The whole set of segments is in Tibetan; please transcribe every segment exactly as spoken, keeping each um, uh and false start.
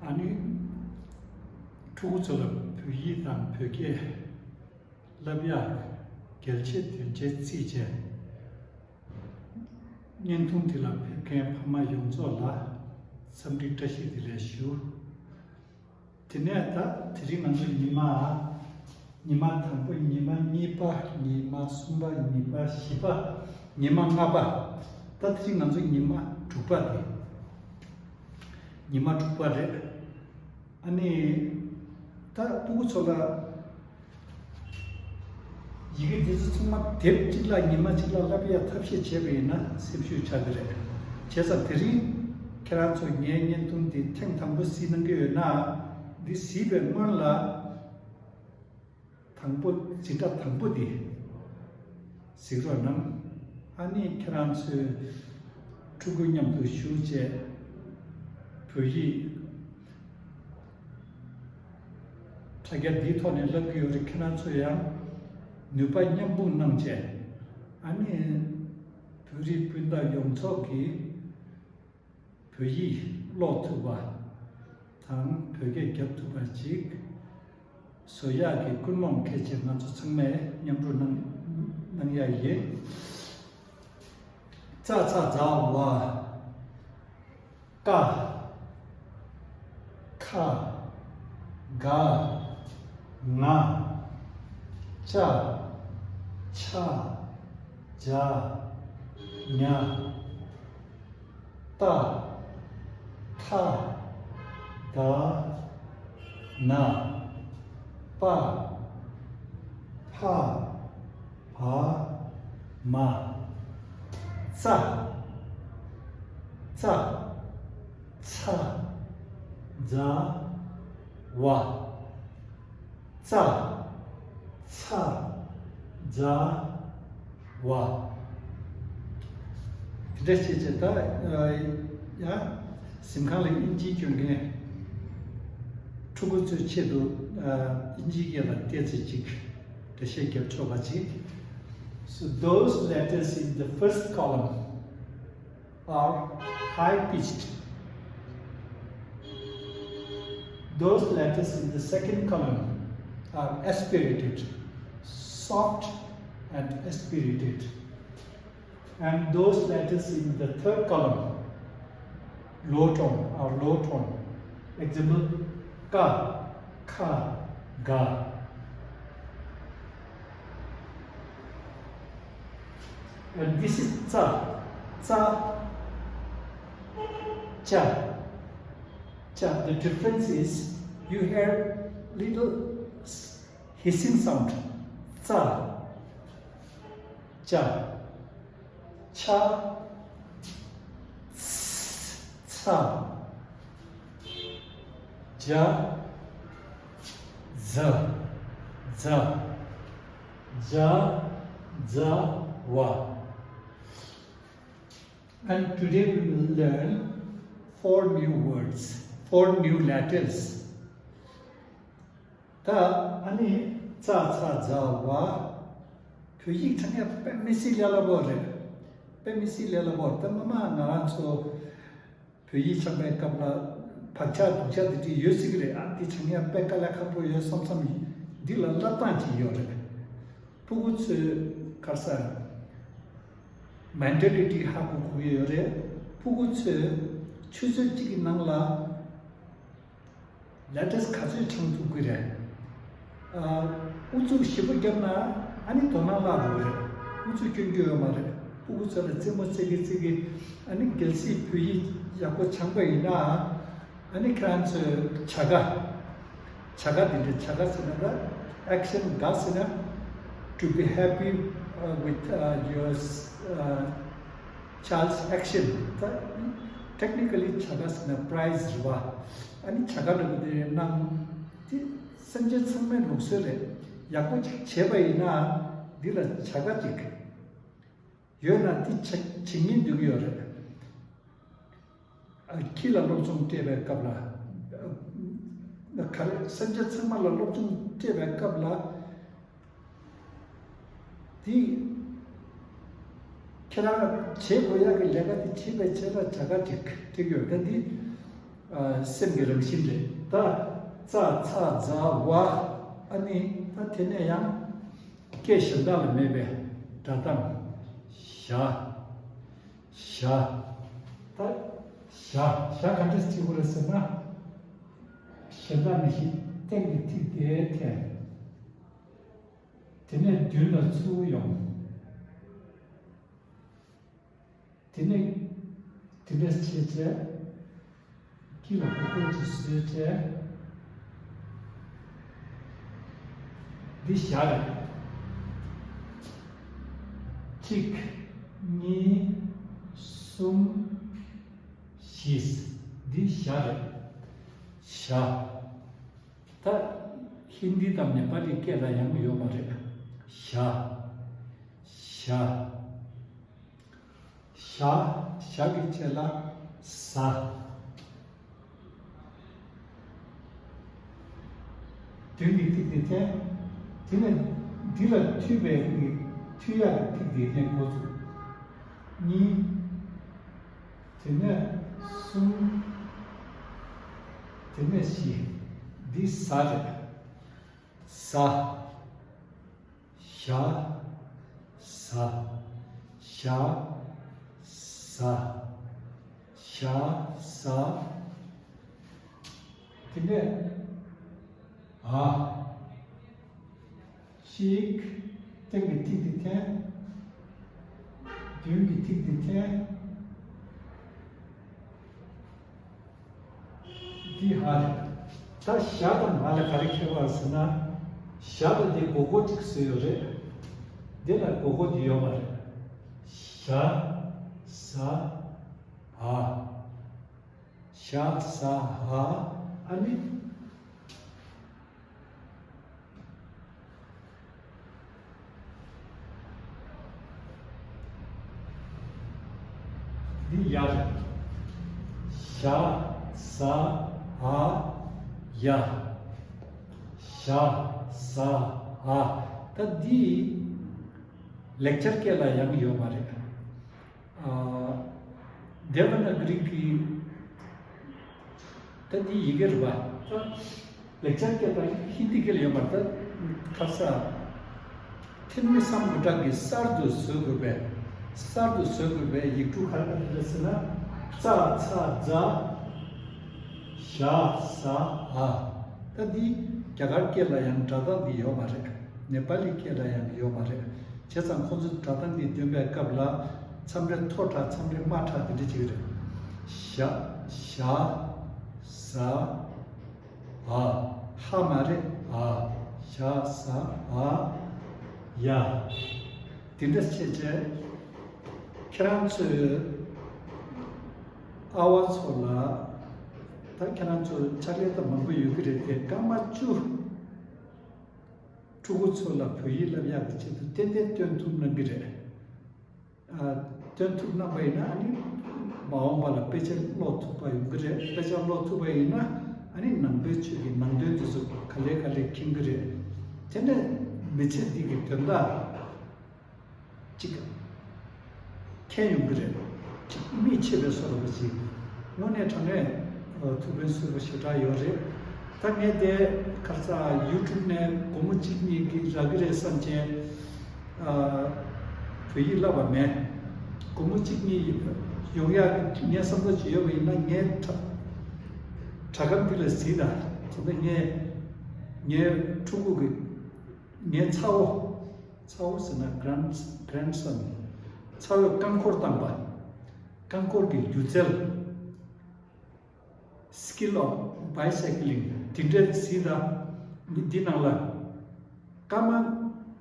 ཨ་ནི། ཕྲུ་གུ་ཚོ་ལ་བོད་ཡིག་དང་བོད་སྐད་བསླབ་ཡག་གལ་ཆེ་དོན་ཆེ་བརྩིས་བྱས། བརྙན་ཐུང་འདི་ལ་ཕེབས་མཁན་ཕ་མ་ཡོངས་རྫོགས་ལ་འཚམས་འདྲི་བཀྲ་ཤིས་བདེ་ལེགས་ཞུ། དེ་ནས་ད་དེ་རིང་ང་ཚོ་ཉི་མ། ཉི་མ་དང་པོ། ཉི་མ་གཉིས་པ། ཉི་མ་གསུམ་པ། ཉི་མ་བཞི་པ། ཉི་མ་ལྔ་པ། ད་དེ་རིང་ང་ཚོ་ཉི་མ་དྲུག་པ་དེ། ཉི་མ་དྲུག་པ་རེད། ཨ་ནི། ད་ཕྲུ་གུ་ཚོ་ལ་ཡི་གེ་འདི་ཚོ་ཚང་མ་དེབ་གཅིག་ལ་ཉི་མ་གཅིག་ལ་བསླབ་ཡ་ཐབས་ཤེས་བྱས་པ་ཡིན་ན་སེམས་ཤུགས་ཆག་གི་རེད། བྱས་ཙང་དེ་རིང་ཁྱེད་རང་ཚོ་ངའི་བརྙན་ཐུང་འདི་ཐེངས་དང་པོ་གཟིགས་གནང་གི་ཡོད་ན། འདི་གཟིགས་པའི་སྔོན་ལ། དང་པོ། འཛིན་གྲྭ་དང་པོ་འདི་གཟིགས་རོགས་གནང་། ཨ་ནི་ཁྱེད་རང་ཚོས་ཕྲུ་གུ་མཉམ་དུ་བཞུགས་བྱས་བོད་ཡིག་དྲ་རྒྱ་འདིའི་ཐོག་ནས་བསླབ་ཀྱི་ཡོད་རེད། ཁྱེད་རང་ཚོས་ཡང་ནུས་པ་མཉམ་སྤུངས་གནང་བྱས། ཨ་ནི་བོད་རིགས་སྤུན་ཟླ་ཡོངས་རྫོགས་ཀྱིས་བོད་ཡིག་ཀློག་ཐུབ་པ་དང་བོད་སྐད་རྒྱབ་ཐུབ་པ་ཅིག་བཟོ་ཡག་གི་ཀུན་སློང་འཁྱེར་བྱས་ང་ཚོ་ཚང་མས་མཉམ་རུབ་གནང་གནང་ཡག་ཡིན། ཙ་ཚ་ཛ་ཝ། ཀ། ཁ། ག། ང་། ཅ། ཆ། ཇ། ཉ། ཏ། ཐ། ད། ན། པ། ཕ། བ། མ། ཙ། ཙ། ཚ། ཛ། ཝ། ཙ། ཚ། ཛ། ཝ། དེ་འདྲ་བྱས་བྱས་ད་ཡ། གཟིམ་ཁང་ལ་དབྱིན་ཇི་སྐྱོན་མཁན་ཕྲུ་གུ་ཚོའི་ཆེད་དུ་དབྱིན་ཇིའི་སྐད་ལ་ཏོག་ཙམ་ཅིག་འགྲེལ་བཤད་རྒྱབ་ཆོག་པ་ཅིག So those letters in the first column are high pitched. Those letters in the second column are aspirated, soft and aspirated. And those letters in the third column, low tone or low tone. Example, ka, kha, ga. And this is tsa, tsa, cha, cha. The difference is you hear little hissing sound. Tsa, cha, cha, tsa, ja, za, za, ja, za, wa. And today we will learn four new words, four new letters. ད་ཨ་ནི་ཙ་ཚ་ཛ་ཝ། བོད་ཡིག་སྦྱང་ཡ་དཔེ་མི་སྲིད་ལས་སླ་པོ་རེད། དཔེ་མི་སྲིད་ལས་སླ་པོ་རེད། ད་སྔོན་མ་ང་རང་ཚོ་བོད་ཡིག་སྦྱང་པའི་སྐབས་ལ་བག་ཆགས་སྡུག་ཆགས་དེ་འདྲ་ཡོད་སྲིད་ཀྱི་རེད། ཨ་འདི་སྦྱང་ཡ་དཔེ་དཀའ་ལས་ཁག་པོ་ཡོད་བསམ་བསམ་ཡིན། འདི་ལ་བསླབ་སྟངས་ཅིག་ཡོད་རེད། ཕྲུ་གུ་ཚོས་ག་རེ་ཟེར། མེན་ཊེ་ལི་ཊི་ཧ་གོ་དགོས་ཀྱི་ཡོད་རེད། ཕྲུ་གུ་ཚོས་ཆུ་ཚོད་གཅིག་གི་ནང་ལ་ལེ་ཊར་སི་ག་ཚོད་སྦྱང་ཐུབ་ཀྱི་རེད། ཨ། ཨུ་ཚུགས་ཞེ་པོ་བརྒྱབ་ན་ཨ་ནི་དོ་སྣང་བརླག་འགྲོ་གི་རེད། ཨུ་ཚུགས་སྐྱོན་རྒྱུ་ཡོད་མ་རེད། ཕྲུ་གུ་ཚོ་ལ་རྩེད་མོ་རྩེ་གི་རྩེ་གི་ཨ་ནི་གལ་སྲིད་བོད་ཡིག་ཡག་པོ་སྦྱངས་པ་ཡིན་ན། ཨ་ནི་ཁྱེད་རང་ཚོས་བྱ་དགའ། བྱ་དགའ་འདི་འདྲ། བྱ་དགའ་ཟེར་ན་ད་ཨེག་ཤན། དགའ་ཟེར་ན་to be happy, uh, with, uh, your, uh, child's action. ད་ཊེག་ནི་ཀ་ལི་བྱ་དགའ་ཟེར་ན་པ་རའི་ཛི་རེད་བ། ཨ་ནི་བྱ་དགའ་འདྲ་པོ་དེ་གནང་། དེ་སེམས་ཅན་ཚང་མའི་ལུགས་སྲོལ་རེད། ཡག་པོ་ཅིག་བྱས་པ་ཡིན་ན་འདི་ལ་བྱ་དགའ་ཅིག་ཡོད་ན་དེ་བྱེད་བྱེད་སྙིང་འདོད་ཀྱི་ཡོད་རེད། ཨ། ཁྱི་ལ་སློབ་སྦྱོང་སྤྲད་པའི་སྐབས་ལ། ཨ། ག་རེ། སེམས་ཅན་ཚང་མ་ལ་སློབ་སྦྱོང་སྤྲད་པའི་སྐབས་ལ། དེ་ཁྱེད་རང་བྱེད་དགོས་ཡག་གི་ལས་ཀ་དེ་བྱེད་པའི་ཆེད་ལ་བྱ་དགའ་ཅིག་སྤྲད་ཀྱི་ཡོད། ད་འདི་ ཨ། སེམས་ཀྱི་རང་བཞིན་རེད། ད་ཙ་ཚ་ཛ་ཝ། ཨ་ནི་ད་དེ་ནས་ཡང་སྐད་གཞན་དག་ལ་མེད་པའི་སྒྲ་གདངས། ཞ། ཞ། ད་ཞ་ཞ་ག་འདྲས་བྱེད་དགོས་རེད་ཟེར་ན། གཞན་དག་ནང་བཞིན་སྟེང་གི་ཐིག་དེ་འཐེན། དེ་ནས་མདུན་ལ་ཚུར་ཡོང་། དེ་ནས་དེ་འདྲ་བྱས་བྱས། དཀྱིལ་ལ་སྒོར་སྒོར་ཅིག་བཟོས་བྱས། འདི་ཞ་རེད། གཅིག་གཉིས། གསུམ། བཞི། འདི་ཞ་རེད། ཞ། ད་ཧིན་དི་དང་ནེ་པ་ལི་སྐད་ལ་ཡང་ཡོད་མ་རེད། ཞ། ཞ། ཞ། ཞ་གི་རྗེས་ལ་ཟ། མདུན་གྱི་ཐིག་དེ་འཐེན། དེ་ནས་འདི་ལ་མཐུད་པའི་གི་མཐུད་ཡག་གི་ཐིག་དེ་འཐེན་འགོ་བཙུགས། གཉིས། དེ་ནས་གསུམ། དེ་ནས་བཞི། འདི་ཟ་རེད། ཟ། ཞ། ཟ། ཞ། ཟ། ཞ། ཟ། དེ་ནས་འ། གཅིག་སྟེང་གི་ཐིག་དེ་འཐེན། མདུན་གྱི་ཐིག་དེ་འཐེན། འདི་འ་རེད། ད་ཞ་དང་འ་ལ་ག་རེ་ཁྱད་པར་ཟེར་ན། ཞ་ལ་འདི་སྒོར་སྒོར་ཅིག་བཟོས་ཡོད་རེད། འདི་ལ་སྒོར་སྒོར་འདི་ཡོད་མ་རེད། ཞ། ཟ། འ། ཞ། ཟ། འ། ཨ་ནི། འདི་ཡ་རེད། ཞ། ཟ། འ། ཡ། ཞ། ཟ། འ། ད་འདི་ལེགས་སྦྱར་སྐད་ལ་ཡང་ཡོད་མ་རེད། ཨ། དེ་བ་ན་གྷི་རིག་གི། ད་འདི་ཡི་གེ་རེད་པ། ད་ལེགས་སྦྱར་སྐད་དང་ཧིན་དི་སྐད་ལ་ཡོད་མ་རེད། ད་ཁ་ས། ཐེར་མི་སམ་བྷོ་ཊ་གི་གསར་དུ་བཟོ་དགོས་པའི། གསར་དུ་བཟོ་དགོས་པའི་ཡིག་འབྲུ་ག་རེ་རེད་ཟེར་ན། ཙ། ཚ། ཛ། ཞ། ཟ། འ། ད་འདི་རྒྱ་གར་སྐད་ལ་ཡང་སྒྲ་གདངས་འདི་ཡོད་མ་རེད། ནེ་པ་ལི་སྐད་ལ་ཡང་ཡོད་མ་རེད། བྱས་ཙང་ཁོང་ཚོས་སྒྲ་གདངས་འདི་འདོན་པའི་སྐབས་ལ། མཚམས་རེ་མཐོ་དྲགས། མཚམས་རེ་དམའ་དྲགས། དེ་འདྲ་ཅིག་རེད། ཞ། ཞ། ཟ། འ། ཧ་མ་རེད། འ། ཞ། ཟ། འ། ཡ། དེ་འདྲ་བྱས་བྱས། ཁྱེད་རང་ཚོས་ཨ་བ་ཚོ་ལ། ད་ཁྱེད་རང་ཚོ་ཕྱག་ལས་ད་མང་པོ་ཡོད་ཀྱི་རེད་དེ། སྐར་མ་བཅུ། ཕྲུ་གུ་ཚོ་ལ་བོད་ཡིག་བསླབ་ཡག་གི་ཆེད་དུ་ཏན་ཏན་སྟོན་ཐུབ་གནང་གི་རེད། ཨ། སྟོན་ཐུབ་གནང་པ་ཡིན་ན། ཨ་ནི་མ་འོངས་པ་ལ་དཔེ་ཆ་ཀློག་ཐུབ་པ་ཡོང་གི་རེད། དཔེ་ཆ་ཀློག་ཐུབ་པ་ཡིན་ན། ཨ་ནི་ནང་པའི་ཆོས་ཀྱི་ནང་དོན་དེ་ཚོ་ག་ལེ་ག་ལེ་མཁྱེན་གི་རེད། དེ་ནས་མི་ཚེ་འདི་གི་དོན་དག་ཅིག་མཁྱེན་ཡོང་གི་རེད། ཅིག་མིག་ཕྱེ་བའི་བཟོ་འདྲ་པོ་ཞིག་དངོས་གནས་དྲང་གནས་ཐུགས་ཕན་གསོས་པ་ཞེ་དྲག་ཡོད་རེད། ད་ངས་དེ་ཁ་སང་ཡུ་ཊུབ་ནས་སྒོར་མོ་གཅིག་གཉིས་ཀྱིས་རག་གི་རེད་བསམ་བྱས། ཨ། བོད་ཡིག་བསླབས་པ་མེད། སྒོར་མོ་གཅིག་གཉིས་ཡོང་ཡག་ངས་བསམ་བློ་ཅིག་ཡོད་པ་ཡིན་ན། ངའི་དྲ་དྲ་སྒམ་འདི་ལ་གཟིགས་དང་། དེ་ནས་ངས་ངའི་ཕྲུ་གུ་གི། ངའི་ཚ་བོ། ཚ་བོ་ཟེར་ན་གྷ་རན་གྷ་རན་སོན། ཚ་བོས་རྐང་འཁོར་བཏང་པ། རྐང་འཁོར་གྱི་སྒྱུ་རྩལ། Skill of bicycling དེ་འདྲ་གཟིགས་དང་། འདི་ནང་ལ་སྐར་མ་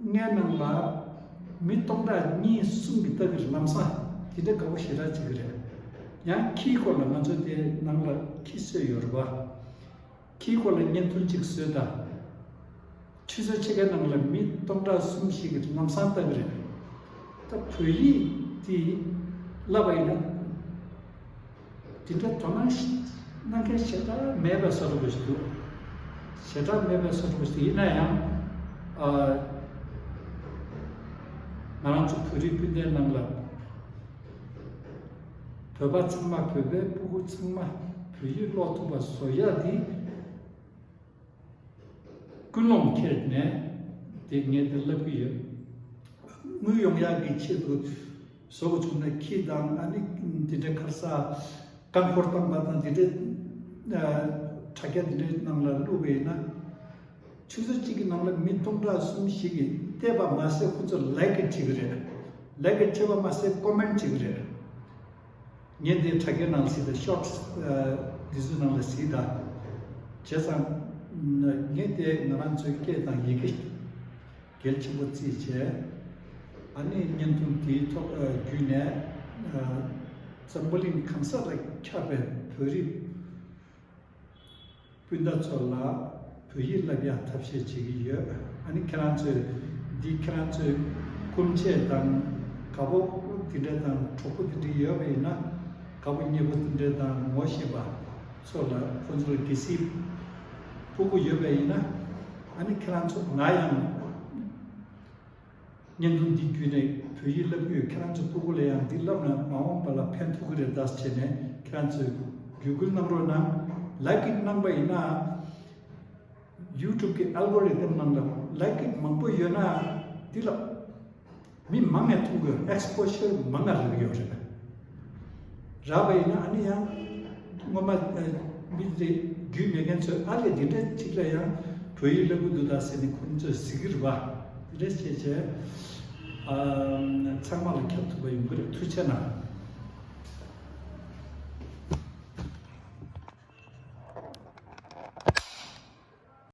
ལྔའི་ནང་ལ་མི་སྟོང་ཕྲག་གཉིས་གསུམ་གྱིས་ལྟ་གི་རེད། ལམ་སང་དེ་འདྲ་དགའ་པོ་ཞེ་དྲག་བྱེད་ཀྱི་རེད། ཡང་ཁྱིའི་སྐོར་ལ། ང་ཚོ་དེ་ནང་ལ་ཁྱི་གསོས་ཡོད་རེད་པ། ཁྱིའི་སྐོར་ལ་བརྙན་ཐུང་གཅིག་བཟོས་དང་། ཆུ་ཚོད་ཕྱེད་ཀའི་ནང་ལ་མི་སྟོང་ཕྲག་གསུམ་ཞིག་གིས་ལམ་སང་ལྟ་གི་རེད། ད་བོད་ཡིག་དེ་བསླབས་པ་ཡིན་ན། དེ་འདྲ་དོ་སྣང་གནང་མཁན་ཞེ་དྲག་མེད་པའི་བཟོ་འདྲ་པོ་ཞིག་འདུག་ཞེ་དྲག་མེད་པའི་བཟོ་འདྲ་པོ་ཞིག་འདུག་ཡིན་ན་ཡང་། ཨ། ང་རང་ཚོ་བོད་རིགས་སྤུན་ཟླའི་ནང་ལ། བོད་པ་ཚང་མ། བོད་པའི་སྤུ་གུ་ཚང་མ། བོད་ཡིག་ཀློག་ཐུབ་པ་བཟོ་ཡག་འདི་ཀུན་སློང་ཁྱེར་ནས་དེ་ངས་དེ་ལབ་ཀྱི་ཡོད། དངུལ་ཡོང་ཡག་གི་ཆེད་དུ་བཟོ་དགོས་བྱུང་ན་ཁྱི་དང་ཨ་ནི་དེ་འདྲའི་ཁར་ས་རྐང་འཁོར་བཏང་པ་དང་དེ་འདྲའི་དྲ་རྒྱ་དེ་འདྲའི་ནང་ལ་བླུགས་པ་ཡིན་ན། ཆུ་ཚོད་གཅིག་གི་ནང་ལ་མི་སྟོང་ཕྲག་གསུམ་ཞིག་གིས་བལྟས་པ་མ་ཟད་ཁོ་ཚོ་ལའིཀ་བྱེད་ཀྱི་རེད། ལའིཀ་བྱེད་པ་མ་ཟད་ཀོ་མེན་བྱེད་ཀྱི་རེད། ངས་འདི་དྲ་རྒྱའི་ནང་གཟིགས་དང་ཤོག་འདི་ཚོའི་ནང་ལ་གཟིགས་དང་། བྱས་ཙང་ངས་དེ་ང་རང་ཚོའི་སྐད་དང་ཡི་གེ་གལ་ཆེན་པོ་བརྩིས་བྱས། ཨ་ནི་བརྙན་ཐུང་འདིའི་ཐོག་བརྒྱུད་ནས་འཛམ་བུ་གླིང་གང་ས་ལ་ཁྱབ་པའི་བོད་རིགས་སྤུན་ཟླ་ཚོ་ལ་བོད་ཡིག་བསླབ་ཡག་ཐབས་ཤེས་བྱེད་ཀྱི་ཡོད། ཨ་ནི་ཁྱེད་རང་ཚོས་འདི་ཁྱེད་རང་ཚོའི་སྐུ་མཆེད་དང་དགའ་པོ་དེ་འདྲ་དང་གྲོགས་པོ་དེ་འདྲ་ཡོད་པ་ཡིན་ན། དགའ་པོ་ཉེ་པོ་དེ་འདྲ་དང་ངོ་ཤེས་པ་ཚོ་ལ་ཁོང་ཚོ་ལ་གལ་སྲིད་ཕྲུ་གུ་ཡོད་པ་ཡིན་ན། ཨ་ནི་ཁྱེད་རང་ཚོ་ང་ཡང་བརྙན་ཐུང་འདི་བརྒྱུད་ནས་བོད་ཡིག་བསླབ་ཀྱི་ཡོད། ཁྱེད་རང་ཚོ་ཕྲུ་གུ་ལ་ཡང་འདི་བསླབ་ན་མ་འོངས་པ་ལ་ཕན་ཐོགས་ཀྱི་རེད་ད་བྱས་ནས་ཁྱེད་རང་ཚོས་བརྒྱུད་སྐུལ་གནང་རོགས་གནང་། ལའིཀ་གནང་པ་ཡིན་ན། ཡུ་ཊུབ་ཀྱི་ཨལ་གོ་རི་དམ་ནང་ལ་ལའིཀ་མང་པོ་ཡོད་ན་འདི་ལ་མི་མང་ནས་མཐོང་དགོས། ཨེག་སི་པོ་ཤར་མང་ང་རག་ཡོད་རེད། རག་པ་ཡིན་ན་ཨ་ནི་ཡང་སྔོན་མ་མི་དེ་རྒྱུས་མེད་མཁན་ཚོས་ཨ་ལས་འདི་འདྲ་ཅིག་ལ་ཡང་བོད་ཡིག་བསླབ་གི་འདུག་ད་ཟེར་ནས་ཁོང་ཚོས་གཟིགས་ཀྱི་རེད་པ། འདི་འདྲ་བྱས་བྱས་ཚང་མ་ལ་ཁྱབ་ཐུབ་པ་ཡོང་གི་རེད། ཐུགས་རྗེ་གནང་།